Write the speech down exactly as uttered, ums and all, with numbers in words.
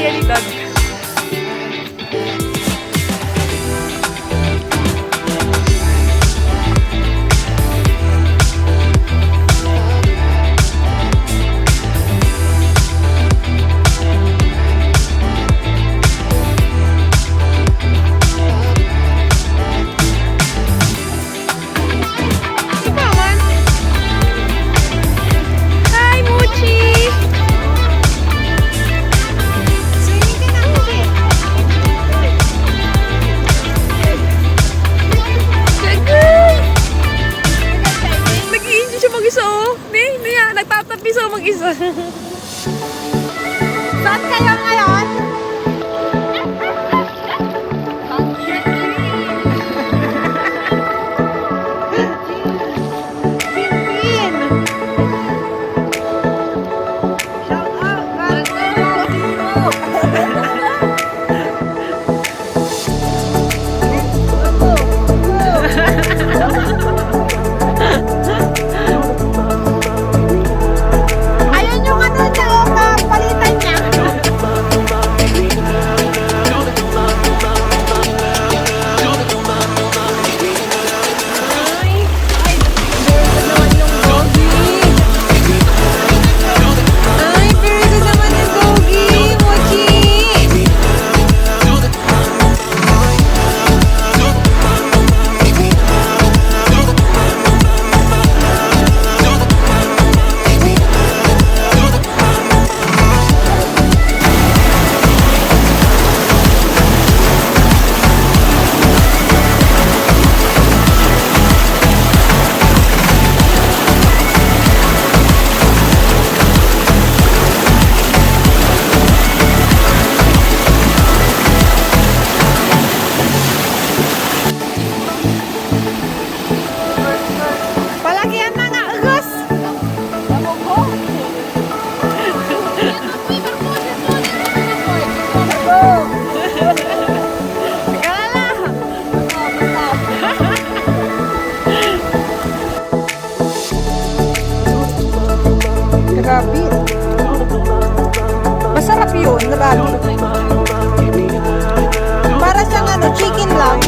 Realidad. Hi, Mochi! Agay! Nag-i-enjoy siya mag-isa, oh. Ni, niya, nagtatapi siya mag-isa. Saan kayo ngayon? Shout out, Marco! Ayun yung ano niya, oh, kapalitan niya. Ay, ay, very good naman yung pogi. Ay, very good naman yung pogi, Mochi. Palakian na nga, eges! Kalala! Grabe. Masarap yun, grabe. Para siyang ano, chicken lang.